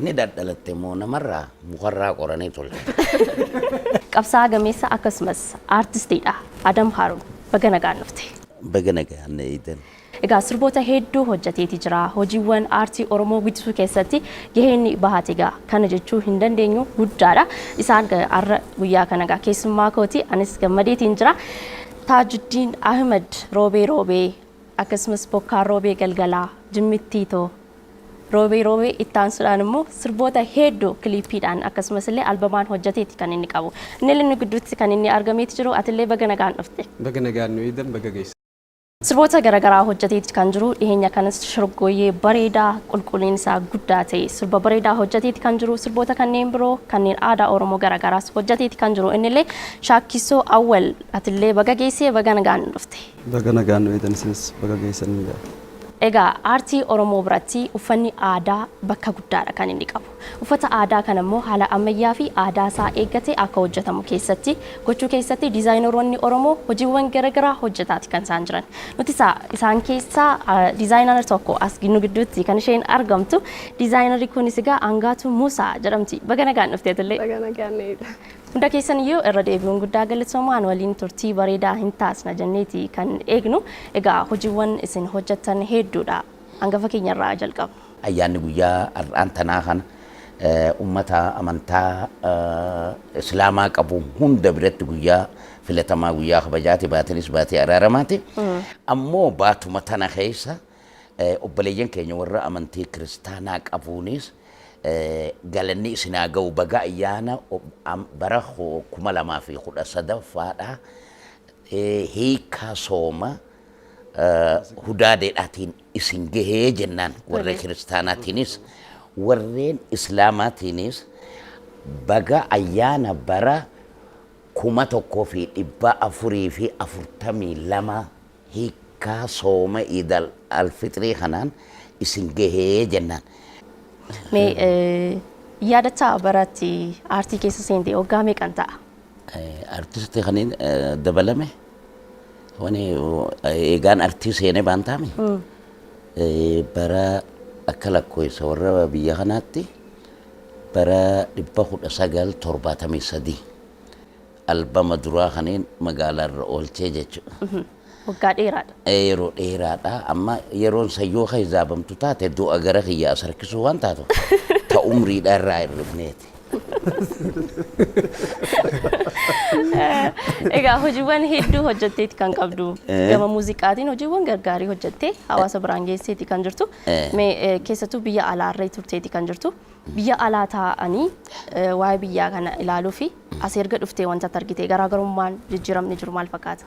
Ni dhadhalatte moo namarraa mukarraa qoranii tolchan? Qabsaa'aa gameessa akkasumas aartistiidha. Adam Haarun baga nagaan dhufte. Baga nagaan na eegdan. Egaa sirboota hedduu hojjeteeti jira. Hojiiwwan aartii Oromoo guddisuu keessatti gahee inni bahate egaa kana jechuu hin dandeenyu guddaadha. Isaan har'a guyyaa kana egaa keessummaa kooti anis gammadeetiin jira. Taajuddiin Ahmed Roobee Roobee akkasumas Bokkaan Roobee Galgalaa Jimmittii Too Roobee Roobee itti aansuudhaan immoo sirboota hedduu kiliippiidhaan akkasumas illee albamaan hojjeteeti kan inni qabu. Inni illee gidduutti kan inni argameeti jiru. Atillee baga nagaan dhufte. Baga nagaan nu eegdan, baga geessan. Sirboota garaagaraa hojjeteeti kan jiru. Dhiheenya kanas shorgooyyee bareedaa qulqullinni isaa guddaa ta'e sirba bareedaa hojjeteeti kan jiru. Sirboota kanneen biroo kanneen aadaa Oromoo garaagaraas hojjeteeti kan jiru. Innillee Shaakkisoo Awwal, atillee baga geessee, baga nagaan dhufte. Baga nagaan nu eegdan, isinis baga geessan ni jedha. Egaa aartii Oromoo biratti uffanni aadaa bakka guddaadha kan inni qabu. Uffata aadaa kana immoo haala ammayyaa fi aadaa isaa eeggate akka hojjetamu keessatti gochuu keessatti diizaayinaroonni Oromoo hojiiwwan garaagaraa hojjetaati kan isaan jiran. Nuti isaan keessaa diizaayinara tokko as nu gidduutti kan isheen argamtu. Diizaayinarri kunis egaa Angaatu Muusaa jedhamti. Baga nagaan dhufte atillee. Baga nagaan na eegdan. Hunda keessan iyyuu irra deebi'uun guddaa galatoomaa, waliin turtii bareedaa hin taasisna jenneeti kan eegnu. Egaa hojiiwwan isin hojjettan hedduudha. Hangafa keenya irraa jalqabu. Ayyaanni guyyaa har'aan tanaa kana uummata amantaa Islaamaa qabu hunda biratti guyyaa filatamaa, guyyaa kabajaati, baatinis baatee araaramaati. Ammoo baatuma tana keessa obboleeyyan keenya warra amantii kiristaanaa qabuunis galanni isin haa ga'u, baga ayyaana bara 2013ffaadha hiikaa sooma hudaadeedhaatiin isin gahee jennaan, warra kiristaanaatiinis warreen islaamaatiinis baga ayyaana bara 1442 hiikaa sooma Iidal Alfixrii kanaan isin gahee jennaan. Mee yaadattaa, baratti aartii keessa seente waggaa meeqan ta'a? Artistii kaniin dabalame wani eegaan artii seenee baan taame bara akka lakkoofsa warra biyya kanaatti bara 1973 albama duraa kaniin magaalaa irra oolchee jechuudha. Waggaa dheeraadha. Yeroo dheeraadha. Amma yeroon sayyoo kan hisaabamtu taate du'a gara kiyya as harkisuu waan taatu ta umriidha irraa hir'ifneeti. Egaa hojiiwwan hedduu hojjetteeti kan qabdu. Gama muuziqaatiin hojiiwwan gargaarii hojjettee hawaasa biraan geesseeti kan jirtu. Mee keessattuu biyya alaarra turteeti kan jirtu. Biyya alaa taa'anii waa'ee biyyaa kana ilaaluu fi as erga dhuftee wanta argite garaagarummaan jijjiiramni jiru maal fakkaata?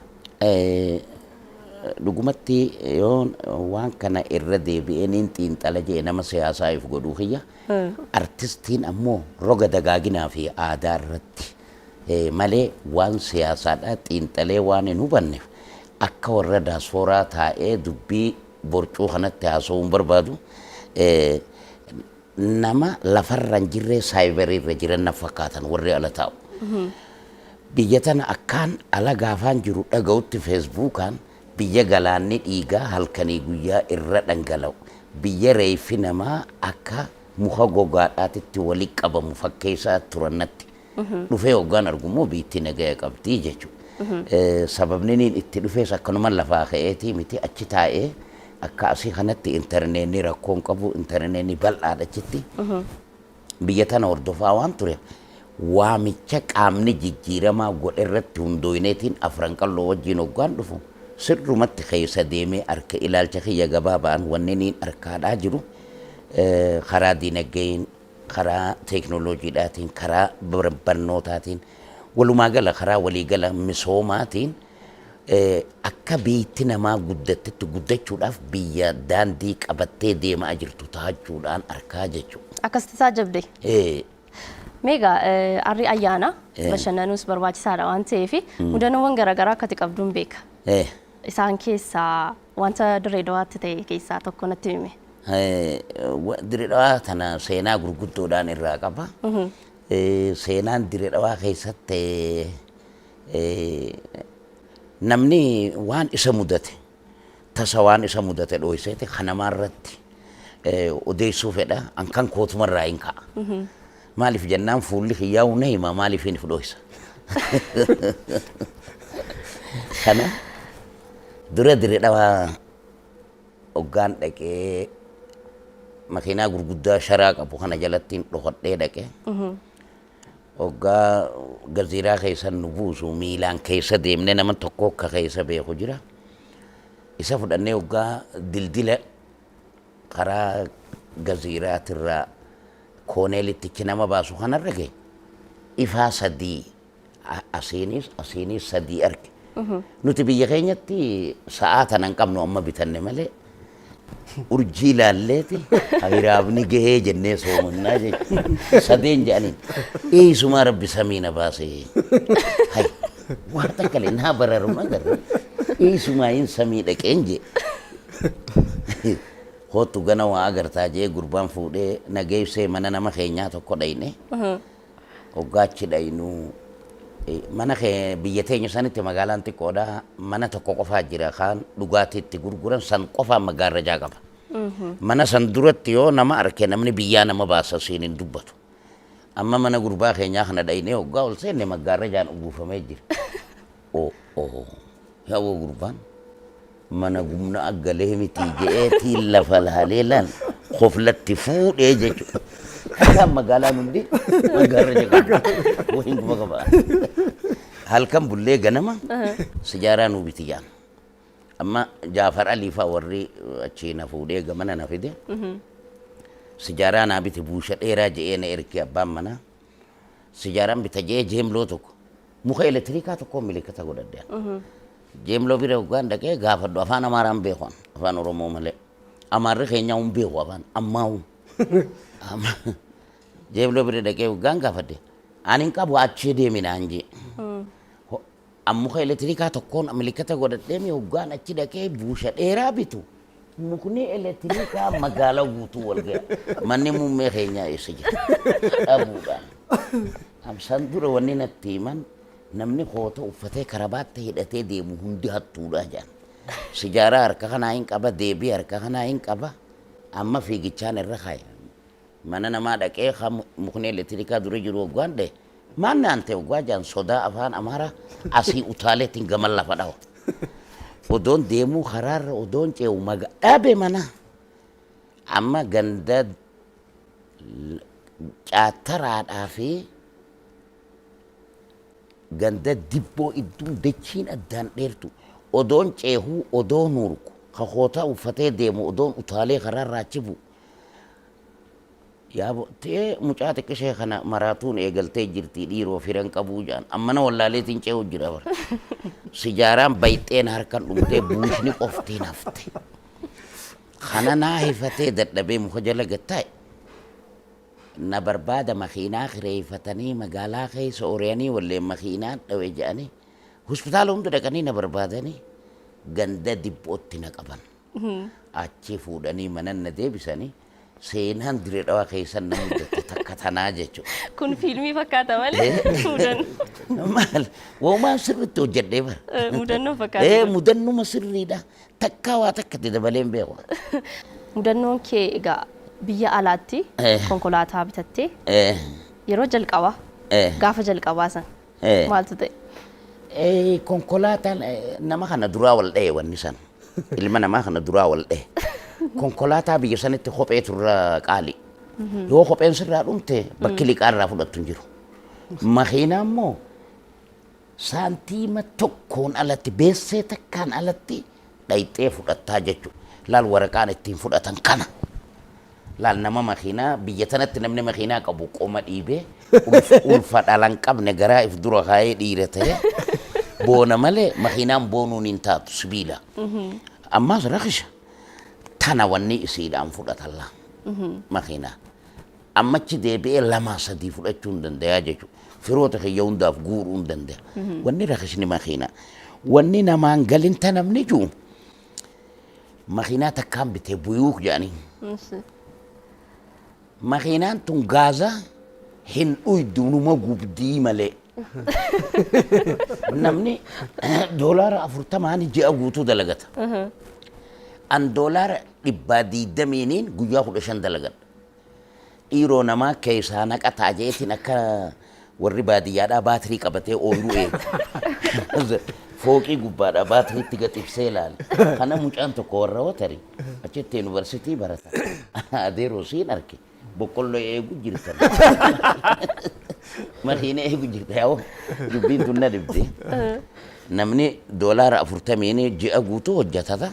Dhugumatti yoo waan kana irra deebi'ee niin xiinxala jee nama siyaasaa if godhuu kiyya. Artistiin ammoo roga dagaaginaa fi aadaa irratti malee waan siyaasaadhaa xiinxalee waan hin hubanneef akka warra daaspooraa taa'ee dubbii borcuu kanatti haasa'uu hin barbaadu. Nama lafarra hin jirree saayibarii irra jiran na fakkaatan warri ala taa'u. Biyya tana akkaan ala gaafaan jiru dhaga'utti feesbuukaan biyya galaanni dhiigaa halkanii guyyaa irra dhangala'u, biyya reeffi namaa akka muka gogaadhaatitti wali qabamu fakkeessaa turan natti. Dhufee hoggaan argu immoo biitti nagaya qabdi jechuudha. Sababni niin itti dhufees akkanuma lafaa ka'eetii miti. Achi taa'ee akka asii kanatti intarneetni rakkoo hin qabu, intarneetni bal'aadha achitti. Biyya tana hordofaa waan tureef waamicha qaamni jijjiiramaa godhe irratti hundooyneetiin Afran Qalloo wajjin hoggaan dhufu sirrumatti keessa deemee arke. Ilaalcha kiyya gabaabaan wanni niin arkaadhaa jiru karaa dinagdeen, karaa teeknooloojiidhaatiin, karaa barnootaatiin, walumaa gala karaa waliigala misoomaatiin akka biitti namaa guddattetti guddachuudhaaf biyya daandii qabattee deemaa jirtu tahachuudhaan arkaa jechuudha. Akkasitti taajjabde. Meegaa arri ayyaana bashannanuus barbaachisaadha waan ta'eef mudannoowwan garaagaraa akkati qabduun beeka. Isaan keessaa wanta Dirree Dawaatti ta'e keessaa tokko natti hime. Dirree Dhawaa tana seenaa gurguddoodhaan irraa qaba. Seenaan Dirree Dhawaa keessatti namni waan isa mudate tasa waan isa mudate dhohiseeti kanamaa irratti Odeessuu fedha. An kan kootumarraa hin ka'a. Maaliif jennaan fuulli kiyyaa'u na hima, maaliif hin fudhoisa. Kana dura Dire Dhawaa hoggaan dhaqee makiinaa gurguddaa sharaa qabu kana jalatti hin dhokadhee dhaqee. Hoggaa gaziiraa keessa nu buusu miilaan keessa deemnee nama tokko akka keessa beeku jira. Isa fudhannee hoggaa dildila karaa gaziiraatirraa kooneelittichi nama baasu kanarra geenye ifaa sadii asiinis asiinis sadii arge. Nuti biyya keenyatti sa'aa tana hin qabnu, amma bitanne malee urjii ilaalleeti hiraabni gahee jennee soomannaa jechuudha. Sadeen jedhaniin eessumaa rabbi samii na baasee. Hay waan takka illee naa bararu agarre eessumaa hin samii dhaqeen jee. Kootu gana waa agartaa jee gurbaan fuudhee na geessee mana nama keenyaa tokko dhayne. Hoggaachi dhaynu mana kee biyya teenya sanitti magaalaan xiqqoodha, mana tokko qofaa jira kaan dhugaatii itti gurguran, san qofaa magaarrajaa qaba. Mana san duratti yoo nama arke namni biyyaa nama baasa, siin hin dubbatu. Amma mana gurbaa keenyaa kana dhaynee hoggaa ol seenne maggaarrajaan uwwifamee jira. Oo oo, yaa'oo gurbaan mana gumna aggalee miti je'eetiin lafa laalee laal koflatti fuudhee jechuudha. Kakaan magaalaan hundi maggaarraja qaba. Wahiin quba qaba. Halkan bullee ganama sijaaraa nuu biti jaan. Amma Jaafar Alii fa'aa warri achii na fuudhee gamana na fide. Sijaaraa naa biti buusha dheeraa je'ee na erge abbaan manaa. Sijaaraan bita je'ee jeemloo tokko muka elektiriikaa tokkoon milikata godhadhe. Jeemloo bira hoggaan dhaqee gaafadhu afaan Amaaraan beeku, afaan Oromoo malee. Amaarri keenyaa hin beeku afaan ammaa'u. Jeemloo bira dhaqee hoggaan gaafadhe. Ani hin qabu, achii deemi naan jee. An muka elektiriikaa tokkoon milikata godhadhee mi hoggaan achi dhaqee buusha dheeraa bitu. Mukni elektiriikaa magaalaa guutuu wal ga'a. Manni muummee keenyaa eessa jira? Dhabuudhaan. Amsaan dura wanni natti himan namni koota uffatee karabaatti hidhatee deemu hundi hattuudha jedhan. Sijaaraa harka kanaa hin qaba, deebii harka kanaa hin qaba. Amma fiigichaan irra kaa'e. Mana namaa dhaqee kan mukni elektiriikaa dura jiru hoggaan dha'e. Maal naan ta'e hoggaa jedhan sodaa afaan Amaaraa asii utaaleetiin gaman lafa dhawa. Odoon deemuu karaarra odoon ce'u maga dhabe mana. Amma ganda caattaraadhaa fi ganda dibboo idduun dachiin addaan dheertu odoon ceehuu odoon hurku kakootaa uffatee deemu odoon utaalee karaarraa achi bu'u. Yaa ta'ee mucaa xiqqishee kana maraatuun eegaltee jirti, dhiiroo firan qabuu jedhan ammana wallaaleetiin ce'uu jira bara. Sijaaraan bayxeen harkan dhumtee buushni qoftiin hafte. Kana naa hifatee dadhabee muka jala gattaa'e. Na barbaada makiinaa kireeffatanii magaalaa keessa ori'anii walleen makiinaa dhawe jedhanii hospitaala hunda dhaqanii na barbaadanii ganda dibbootti na qaban. Achi fuudhanii mana na deebisanii. Seenaan Diree Dhawaa keessan na mudatte takka tanaa jechuudha. Kun fiilmii fakkaata malee mudannoo. Maal waumaan sirriitti hojjedhee bara. Mudannoo fakkaata. Ee, mudannuma sirriidha. Takkaa waa takka itti dabalee hin beeku. Mudannoon kee egaa biyya alaatti konkolaataa bitattee yeroo jalqabaa gaafa jalqabaa san maaltu ta'e? Konkolaataan nama kana duraa wal dha'e wanni san. Ilma namaa kana duraa wal dha'e. Konkolaataa biyya sanitti kophee turra qaali. Yoo kopheen sirraa dhumte bakki liqaa irraa fudhattu hin jiru. Makiinaa immoo saantiima tokkoon alatti, beessee takkaan alatti dhayxee fudhattaa jechuudha. Laal waraqaan ittiin fudhatan kana. Laal nama makiinaa biyya tanatti namni makiinaa qabu qoma dhiibee ulfa dhala hin qabne garaa if dura kaayee dhiira ta'e boona malee makiinaan boonuun hin taatu sibiila. Ammaas rakisha. Tana wanni isiidhaan fudhatan laa makiinaa. Ammachi deebi'ee lamaa sadii fudhachuu hin dandayaa jechuudha. Firoota kiyya hundaaf guuruu hin danda'a. Wanni rakisni makiinaa. Wanni namaan galin ta namni jiru makiinaa takkaan bitee buyuuk jedhanii. Makiinaan tun gaaza hin dhuydu, numa gubdii malee. Namni $40n ji'a guutuu dalagata. An $120n guyyaa 15 dalagadha. Dhiiroo namaa keessaa naqataa jeetiin akka warri baadiyyaadhaa baatirii qabatee ooyiruu eegu. Fooqii gubbaadhaa baatiriitti gad ibsee ilaala. Kana mucaan tokko warra watarii achitti yuunivarsiitii barata. Adeeroo siin arke boqqolloo eegu jirtan. Makiina eegu jirta yaa'u dubbiin tun na dhibde. Namni 40n ji'a guutuu hojjetata.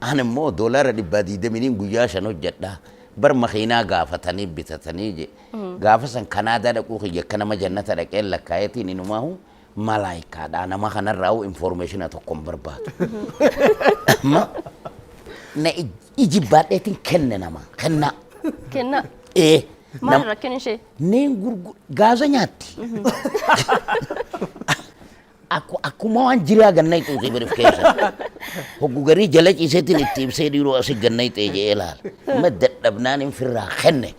Ani immoo 120n guyyaa 5 hojjedha. Bar makiinaa gaafatanii bitatanii je. Gaafa san Kanaadaa dhaquu kiyya akka nama jannata dhaqeen lakkaa'eetiin inumaahu malaayikaadha. Nama kanarraa information tokko hin barbaadu. Amma na ijibbaadheetiin kenne nama kennaa. Kennaa. Ee. Maal rakkin ishee? Neen gurgur gaaza nyaatti. Akkuma waan jiraa ganna ixuutii bariif keessa. Hoggu garii jala ciiseetiin itti ibsee dhiiroo asii ganna ixee jedhee ilaala. Amma dadhabnaan hin firraa kenne.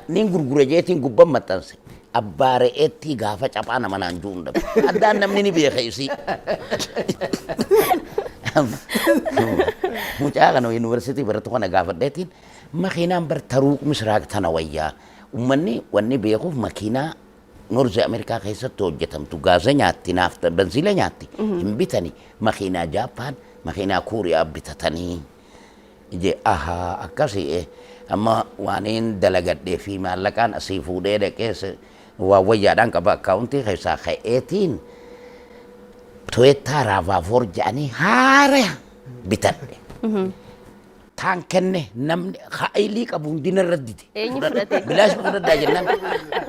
Niin gurgura jeetiin gubban maxxanse. Abbaa re'eettii gaafa caphaa nama naan ju'u hin dhabu. Addaan namni ni beeka isii. Mucaa kana yuunivarsiitii baratu kana gaafadheetiin makiinaan bar taruuq misraaq tana wayyaa. Uummanni wanni beekuuf makiinaa North Ameerikaa keessatti hojjetamtu gaaza nyaatti naafta benziila nyaatti hin bitani makiinaa Jaappaan makiinaa Kuuriyaa bitatanii. Je ahaa akkasi amma waaniin dalagadhee fi maallaqaan asii fuudhee dhaqee waan wayyaadhaan qaba akkaawuntii keessaa ka'eetiin Toyota RAV4 jedhanii haara bitadhe. Taan kenne namni aylii qabu hundi narra dide. Eenyu fudhate? Bilaash fudhadhaa jennaan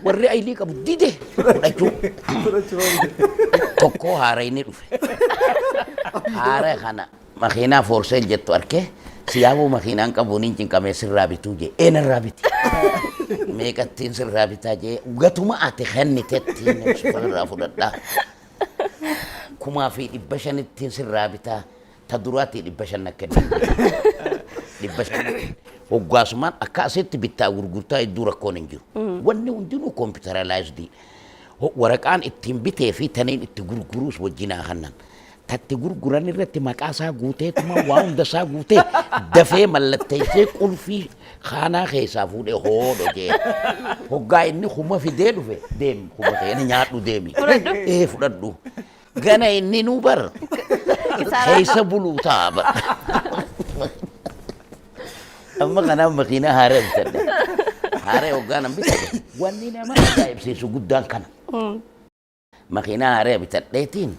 warri aylii qabu dide fudhachuu. Tokkoo haara inni dhufe. Haara kana makiinaa for sale jettu arkee siyaabuu makiinaan qabuun hin cinqamee sirraa bituu jee ee narraa biti. Meeqattiin sirraa bitaa jee gatuma ati kennitetti sirraa fudhadhaa. 1500ttiin sirraa bitaa ta duraatii 500 na kenni. 500. Hoggaasumaan akka asitti bittaa gurgurtaa hedduu rakkoon hin jiru. Wanni hundinuu computerized. Waraqaan ittiin bitee fi taniin itti gurguruus wajjinaa kannan. Tatti gurguran irratti maqaa isaa guuteetuma waa hunda isaa guutee dafee mallatteessee qulfii kaanaa keessaa fuudhee hoodho jee. Hoggaa inni kuma fidee dhufe deemi kuma ta'e nyaadhu deemi. Fudhadhu. Ee fudhadhu. Gana inni nuu bar keessa buluu ta'a bar. Amma kanaaf makiinaa haaraa bitadhe. Haaraa hoggaa nan bitadhe. Wanni nama ajaa'ibsiisu guddaan kana. Makiinaa haaraa bitadheetiin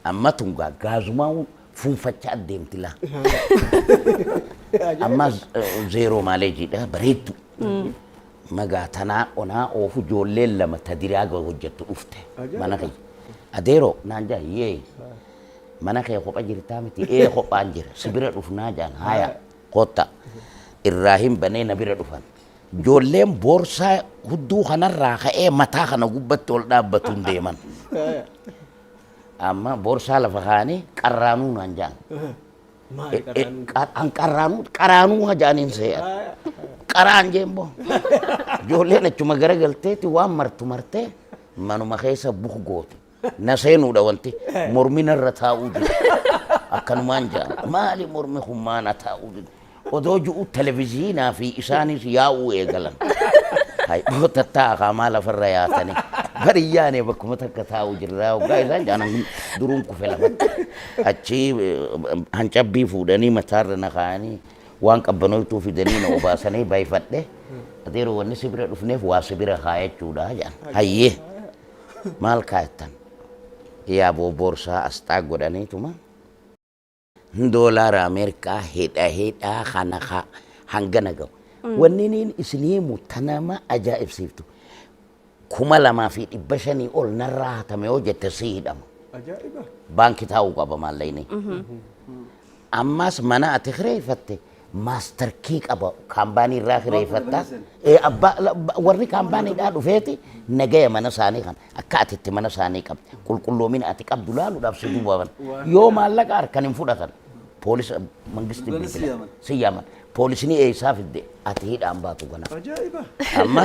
amma tun gaazumaa fuunfachaa deemti laa. Amma zero mileageiidha bareeddu. Magaa tanaa onaa oofu ijoolleen lama ta diraa hojjettu dhufte mana kiyya. Adeeroo naan jaa yee mana kee kopha jirtaa miti ee kophaan jira si bira dhufnaa jaan haya kotta irraa hin banee na bira dhufan. Ijoolleen boorsaa hudduu kanarraa ka'ee mataa kana gubbatti ol dhaabbatuun deeman. Amma boorsaa lafa kaa'anii qarraanuu naan jaan. Maali qarraanuu? An qarraanuu qaraanuu hajaaniin see'an. Qaraan jeen boo. Ijoolleen achuma garagalteeti waan martu martee manuma keessa buk goote. Na seenuudha wanti mormi narra taa'uu dide. Akkanumaan jaan maali mormi kun maana taa'uu dide. Odoo ju'u televizyiinaa fi isaanis yaa'uu eegalan. Hay tattaa'a qaamaa lafarra yaatanii. Bari yaane bakkuma takka taa'u jirraa hoggaa isaan jaanan duruun kufe lafatti. Achi hancabbii fuudhanii mataarra na kaa'anii waan qabbanootuu fidanii na obaasanii baay'ifadhe. Adeeroo wanni si bira dhufneef waa si bira kaayachuudha jedhan. Hayyee maal kaayattan? Yaa boo boorsaa asxaa godhaniituma. Doolaara Ameerikaa hidha hidhaa kana hangana gahu. Wanni niin isin himu tanama ajaa'ibsiiftu. 2500 ol narraa hatame yoo jette si hidhama. Ajaa'iba. Baankii taa'uu qaba maallaqni. Ammas mana ati kireeffatte master key qaba kaampaanii irraa kireeffatta. Abbaa warri kaampaaniidhaa dhufeeti nagaya mana isaanii kan akka ati itti mana isaanii qabde qulqulloomina ati qabdu laaluudhaaf si duubaban. Yoo maallaqa harkan hin fudhatan poolisa mangisti bilbila si yaaman. Poolisni eessaa fidde ati hidhaan baatu kana. Ajaa'iba. Amma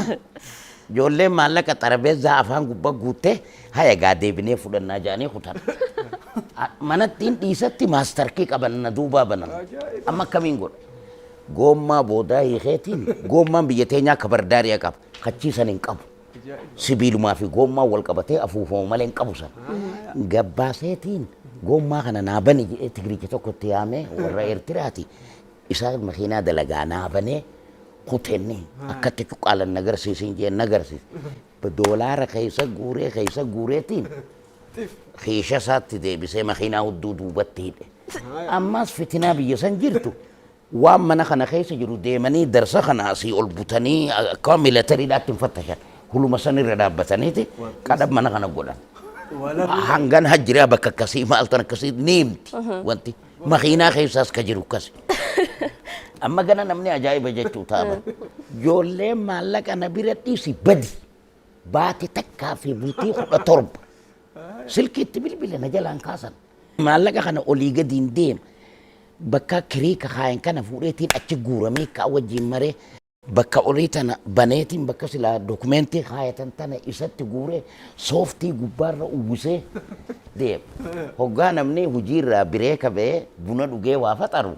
ijoolleen maallaqa xarabeessaa afaan gubbaa guuttee haya gaa deebinee fudhannaa jedhanii kutan. Manattiin dhiisatti master key qaban na duubaa banan. Amma akkamiin godha? Goommaa boodaa hiikeetiin, goommaan biyya teenyaa kabardaariyaa qaba. Kachiisan hin qabu. Sibiilumaa fi goommaa wal qabatee afuufamu malee hin qabu sana. Gabbaaseetiin goommaa kana naa bani jedhee Tigiricha tokkotti yaamee, warra Eertiraati. Isaa makiinaa dalagaa naa banee kutenni akkatti cuqqaalan na garsiisin jeen na garsiise. Doolaara keessa guuree keessa guureetiin kiisha isaatti deebisee makiinaa hudduu duubatti hidhe. Ammas fitinaa biyya san jirtu, waan mana kana keessa jiru deemanii darsa kana asii ol butanii akka milatariidhaatti hin fattashan. Huluma san irra dhaabbataniiti qadhab mana kana godhan. Hangan hajjiraa bakka akkasii maaltan akkasii ni himti wanti. Makiinaa keessaas ka jiru akkasi. Amma gana namni ajaa'iba jechuu taaba. Ijoolleen maallaqa na bira dhiisi badi. Baate takkaa fi bultii 17. Silkiitti bilbile na jalaan kaasan. Maallaqa kana olii gadiin deema. Bakka kiriika kaayan kana fuudheetiin achi guuramee kaa wajjin maree, bakka olii tana baneetiin, bakka silaa dokumentii kaayatan tana isatti guuree, sooftii gubbaarra uwwisee deema. Hoggaa namni hojiirraa break ba'ee buna dhugee waa faxaru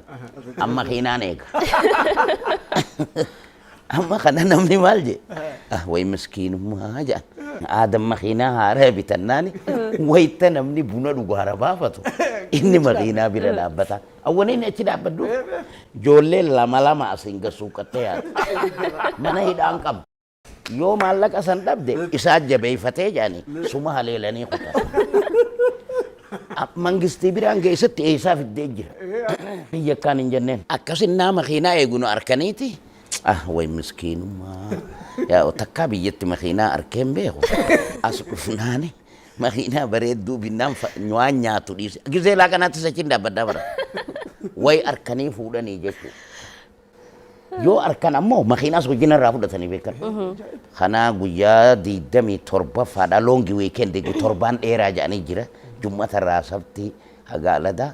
amma makiinaan eega. Amma kana namni maal jee? Ah, way miskiinummaa jedhan. Aadan makiinaa haaraa bitannaani wayita namni buna dhugu hara baafatu inni makiinaa bira dhaabbata. Awwaniin inni achi dhaabbadhu ijoollee lama lama asiin gasuuqattee yaadu. Mana hidhaan qabu. Yoo maallaqa san dhabde isaa jabeeffatee jedhanii suma haleelanii kutan. Mangistii biraan geessatti eessaa fiddee jira. Biyya akkaan hin jenneen. Akkasin naa makiinaa eegu nu arkaniiti. Ah, way miskiinummaa. Yaa takkaa biyyatti makiinaa arkeen beeku. As dhufnaani makiinaa bareedduu binnaan waan nyaatu dhiise. Gizee laaqanaattis achiin dhaabbaddaa bara. Way arkanii fuudhanii jechuudha. Yoo arkan ammoo makiinaas wajjin irraa fudhatanii beekan. Kanaa guyyaa 27ffaadha, long weekend, torbaan dheeraa jedhanii jira. Jummata irraa sabti haga aladaa.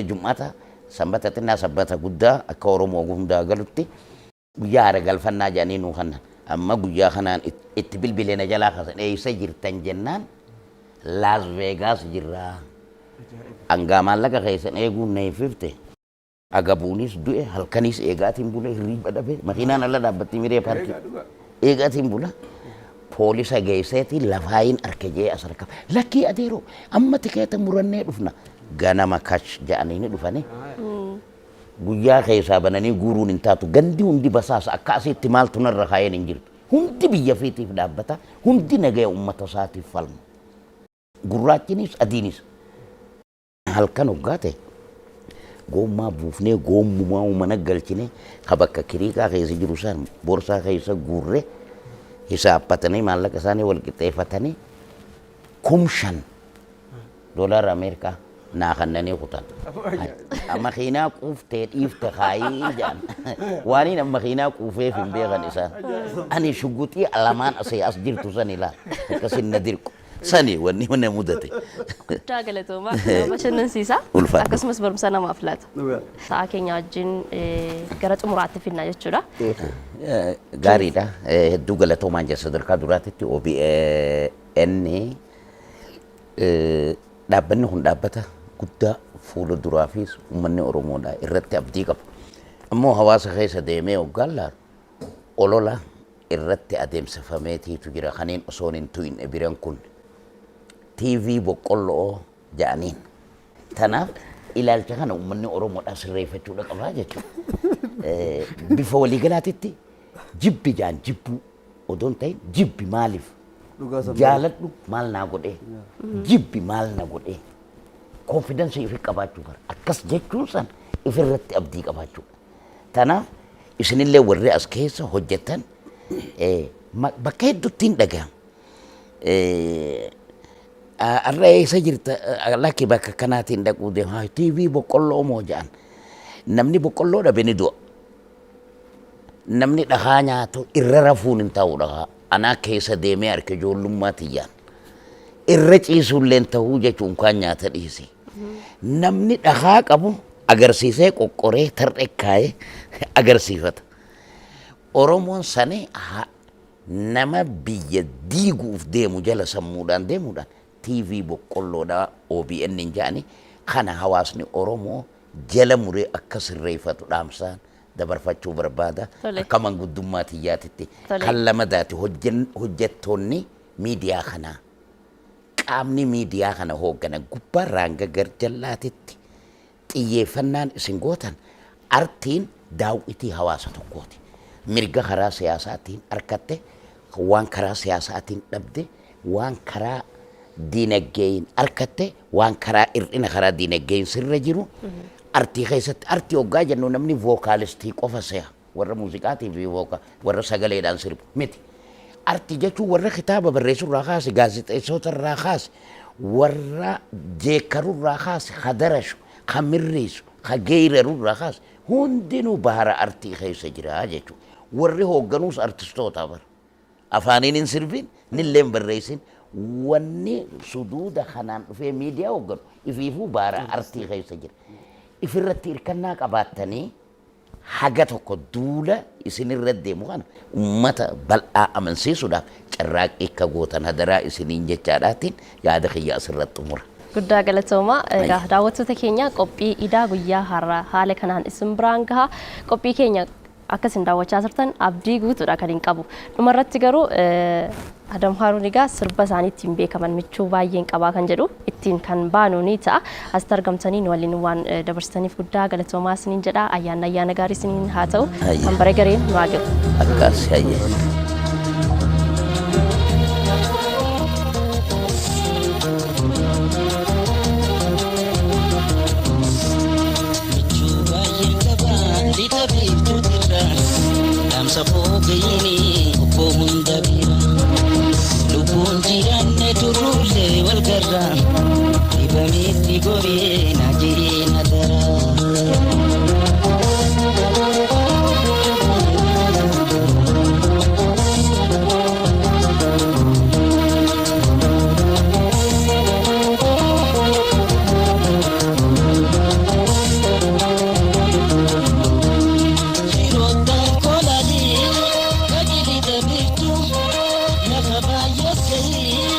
Jummata, sanbata xinnaa, sanbata guddaa, akka Oromoo hundaa galutti guyyaa haara galfannaa jedhanii nuu kanna. Amma guyyaa kanaan itti bilbilee na jalaa kaasan, eessa jirtan jennaan Las Vegas jirraa. Hangaa maallaqa keessan eeguun na hiffifte. Agabuunis du'e, halkanis eegaatiin bule, hirriiba dhabe, makiinaan ala dhaabbatti miree paarkii. Eegaatiin bula. Poolisa geesseeti lafaayin arke jee as harka. Lakkii adeeroo, amma tikeeta murannee dhufna. Ganama kash jedhanii ni dhufanii. Guyyaa keessaa bananii guuruun hin taatu. Gandi hundi basaasa, akka asitti maaltu narra kaayeen hin jirtu. Hundi biyya fiitiif dhaabbata. Hundi nagaya uummata isaatiif falma. Gurraachinis adiinis. Halkan hoggaa ta'e goommaa buufnee, goommumaa mana galchine, ka bakka kiriikaa keessa jiru san borsaa keessa guurree, hisaabbatanii, maallaqa isaanii wal qixxeeffatanii 5,000 doolaara Ameerikaa naa kannanii kutan. Makiinaa quuftee dhiifte kaayii jedhan. Waan inni makiinaa quufeef hin beekan isaan. Ani shuguxii lamaan asii as jirtu san ilaal. Akkasin na dirqu. Sani wanni na mudate. Guddaa galatoomaa, nama bashannansiisa. Ulfaadhu. Akkasumas barumsa namaaf laata. Sa'a keenya wajjin gara xumuraatti finna jechuudha. Gaariidha. Hedduu galatoomaan jira. Sadarkaa duraatitti OBN, dhaabbanni kun dhaabbata guddaa fuula duraafis uummanni Oromoodha irratti abdii qabu. Ammoo hawaasa keessa deemee hoggaan laalu olola irratti adeemsifameetiitu jira kaniin osoon hin tu'in biran kun TV boqqolloo jedhaniin. Tanaaf ilaalcha kana uummanni Oromoodhaa sirreeffachuudha qabaa jechuudha. Bifa waliigalaatitti jibbi jaan jibbuu odoo hin ta'in, jibbi maaliif? Jaaladhu maal naa godhee? Jibbi maal na godhee? Confidence ifi qabaachuu bara. Akkas jechuun san ifirratti abdii qabaachuudha. Tanaaf isinillee warri as keessa hojjetan bakka hedduutti hin dhaga'amu. Har'a eessa jirta? Lakki, bakka kanaatiin dhaquu deema. TV boqqolloo moo jedhan. Namni boqqolloo dhabe ni du'a. Namni dhakaa nyaatu irra rafuun hin ta'u dhakaa. Anaa keessa deemee harka ijoollummaa tiyyaan. Irra ciisuullee hin ta'uu jechuun kaan nyaata dhiisi. Namni dhakaa qabu agarsiisee, qoqqoree tarree kaayee agarsiifata. Oromoon sani nama biyya diiguuf deemu jala sammuudhaan deemuudhaan TV boqqolloodhaa OBN hin jedhani kana hawaasni Oromoo jala muree akka sirreeffatu dhaamsaan dabarfachuu barbaada. Tole. Akka manguddummaa tiyyaatitti. Tole. Kan lamadaati hojjettoonni miidiyaa kanaa qaamni miidiyaa kana hoogganan gubbaarraa hanga garjallaatitti xiyyeeffannaan isin gootan artiin daawwitii hawaasa tokkooti. Mirga karaa siyaasaatiin argatte, waan karaa siyaasaatiin dhabde, waan karaa diinagdeeyin argatte, waan karaa hir'ina karaa diinagdeeyin sirra jiru artii keessatti artii hoggaa jennu namni vookalistii qofa se'a. Warra muuziqaatii fi warra sagaleedhaan sirbu miti. Artii jechuun warra kitaaba barreessu irraa kaase, gaazexeessota irraa kaase, warra jeekkaru irraa kaase, ka darashu, ka mirriisu, ka geeraru irraa kaase hundinuu bahara artii keessa jira jechuudha. Warri hoogganuus artistoota bara. Afaaniin hin sirbin, nillee hin barreessin. Wanni suduuda kanaan dhufee miidiyaa hoogganu ifiifuu bahara artii keessa jira. Ifirratti hirkannaa qabaattanii haga tokko duula isinirra deemu kana ummata bal'aa amansiisuudhaaf carraaqqii akka gootan hadaraa isiniin jechaadhaatiin yaada kiyya asirratti xumura. Guddaa galatooma. Egaa daawwattoota keenya qophii idaa guyyaa har'aa haala kanaan isin biraan gaha. Qophii keenya akkasin daawwachaa turtan abdii guutuudha kan hin qabu. Dhumarratti garuu Adam Haaruun egaa sirba isaanii ittiin beekaman michuu baay'een qabaa kan jedhu ittiin kan baanu ni ta'a. Asitti argamtanii nu waliin waan dabarsitaniif guddaa galatoomaa isiniin jedha. Ayyaanni ayyaana gaarii isiniin haa ta'u. Ayya. Kan bara gareen nu haa gahu. Akkas hayyee. Michuu baay'een qaba lixa biiftuutirra dhaamsa foogayini obbo hunda bira lubbuun jiraanne turruullee wal garra dhibameetti goree na jireenya dara. Firoottan kolaalee qajeelita biiftuu lafa baay'ees gahee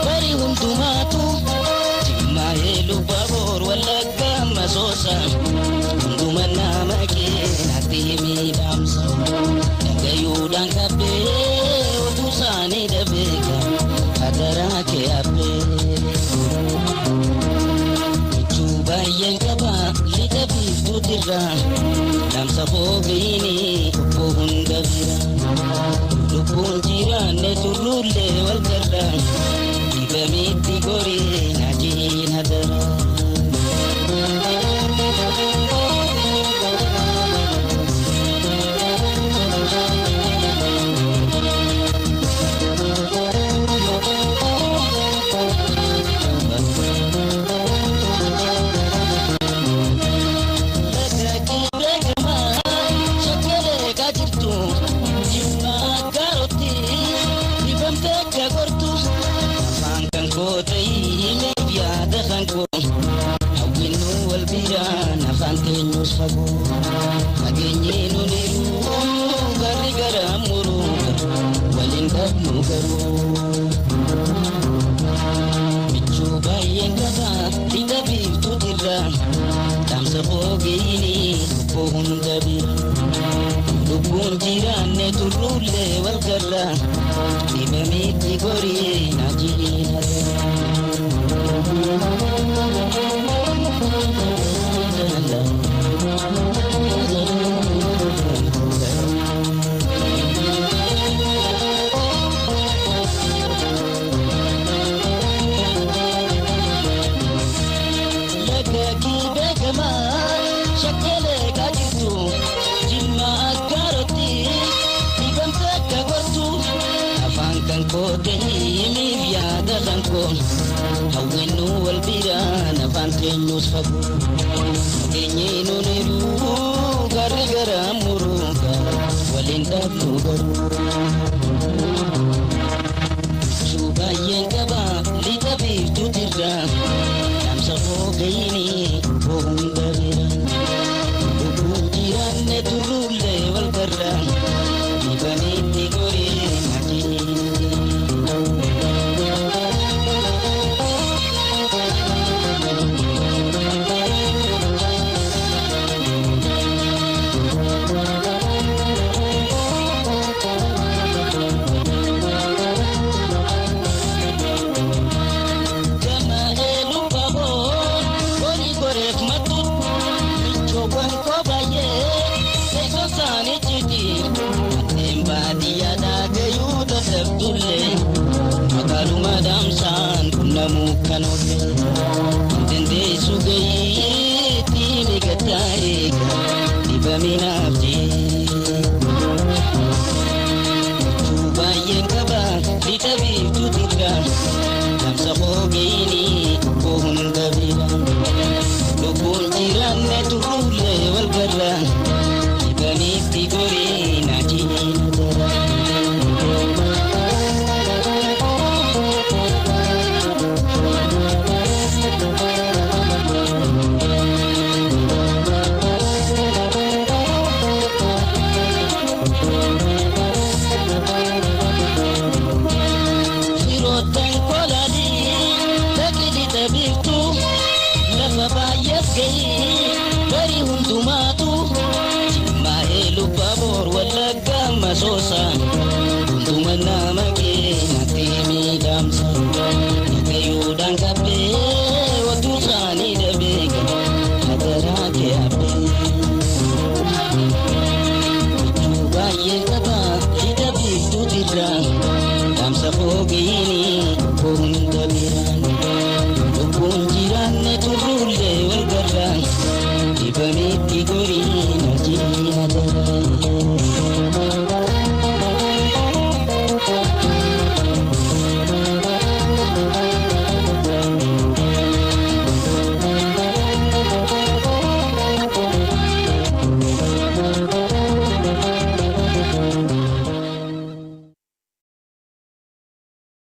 bari hundumaatu jimmaa eeluu baboor wallagga masoosa hunduma nama keenatti miidhamsa dhagayuudhaan qabbee oduu isaanii dhabeeka hadaraa kee abbee. Michuu baay'een qaba lixa biiftuutirra dhaamsa foogayini obbo hunda bira lubbuun jiraanne turruullee wal garra dhibameetti goree na jiina dara. Michuu baay'een qaba lixa biiftuutirra dhaamsa foogeyini obbo hunda bira lubbuun jiraanne turruullee wal garra dhibameetti goree na jireenya Lagaki beekamaa shakkalee kaajirtu jimma akkaarotti dhibamte akka gortu afaan kan koo ta'eef yaada kan koo hawwinnu wal biraan afaan keenyus fagoo nageenyi nuun hiruu garri gara muruuga waliin dhabnu garuu. Michuu baay'een qaba lixa biiftuutirra dhaamsa foogayini obbo hunda bira lubbuun jiraanne turruullee wal garra dhibameetti goree na jireenya. Namuu kan oolle dandeessu gayeetti migataa eega dhibaminaaf jee. Baay'een qaba lixa biiftuutirra damsa hoogeeni koo hunda bira lubbuun jiraanne turruullee wal garra dhibaniitti goree na jiina dara. Firoottan kolaalii dhaqni tabiiftu lafa baay'eef gahee barii hundumaatu jimmaa'ee lubba boor wallagga masoosa hunduma nama keenyatti miidhamsa dhagayuudhaan qabbee oduu isaanii dhabee hadaraa kee abbee. Baay'een qaba lixa biiftuutirra dhaamsa foogeeni